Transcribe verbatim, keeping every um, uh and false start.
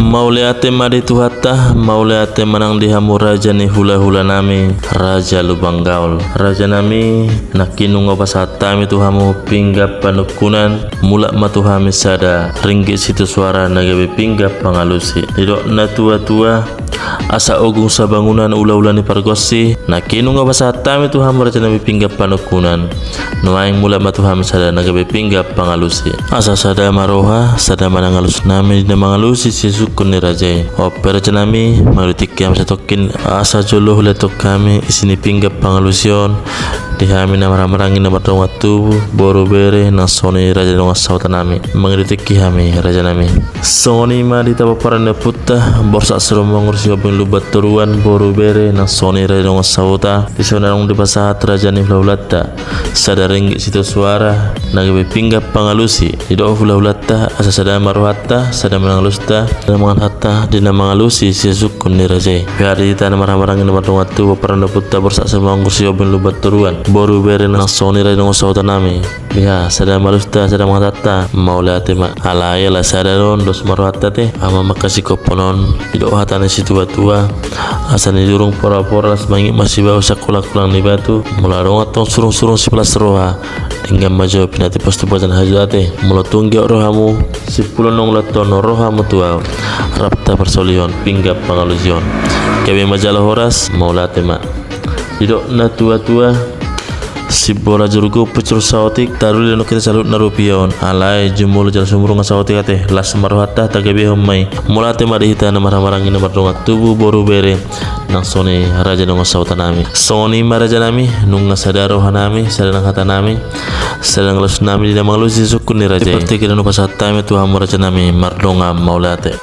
Mauliate ma di Tuhanta, mauliate ma nang di hamu raja ni hulahulanami, Raja Lumban Gaol. Rajanami, nangkin nunga pasahat hami tu hamu pinggan panungkunan, mulak ma tu hami sada ringgit sitio suara na gabe pinggan pangalusi. Didok na tuatua, asa ogung sabangunan, ulaula ni pargonsi. Nangkin nunga pasahat hami tu hamu rajanami pinggan panungkunan, nuaeng mulak ma tu hami sada na gabe pinggan pangalusi. Asa sada ma roha, sada ma nang alusnami di na mangalusi sisungkun ni raja i. On pe rajanami, mangido tingki hami satongkin asa jolo hulatihon hami isi ni pinggan pangalusi on di hami na marhahamaranggi na mardongan tubu, boru bere nang songon i raja dongan sahutanami. Mangido tingki hami rajanami. Songon i ma di hita pomparan ni ompunta Borsak Situmorang Sihombing Lumban Toruan, boru bere nang songon i raja dongan sahuta. Dison adong dipasahat raja ni hulahulanta sada ringgit sitio suara na gabe pinggan pangalusi. Didok hulahulanta asa sada ma rohanta, sada ma nang alusta, sada ma nang hatanta di na mangalusi sisungkun ni raja i. Beha di hita na marhahamaranggi na mardongan tubu, pomparan ni ompunta Borsak Situmorang Sihombing Lumban Toruan, boru bere nang songon i raja dongan sahutanami. Beha sada ma alusta, sada ma nang hatanta. Mauliate ma. Alai ala sada do on dos ma rohanta te. Aha ma mangkasingkophon on? Didok hata ni situatua, asa nidurung porapora, las mangit ma sibahu sian hulanghulang ni batu. Molo adong antong surungsurung sipalas roha, denggan ma jo pinatipos tu badan hajut ate. Molo tung giot rohamu, simpulon naung ulaonta on ro hamu tu ahu, rap taparsolihon pinggan pangalusi on. Gabe ma jala horas. Mauliate ma. Didok na tuatua, sibola juru gompu juru saotik, taruli dohot hita saluhutna rupia on. Alai jumolo jala sumurung saotik ate, las ma rohanta, tagabehon ma i. Mauliate ma di hita na marhahamaranggi na mardongan tubu, boru bere nang songon i raja dongan sahutanami. Songon i ma rajanami, nunga sada rohanami, sada nang hatanami, sada nang alusnami di na mangalusi sisungkun ni raja i. Di partingkian on hupasahat hami tu hamu rajanami, mardongan mauliate.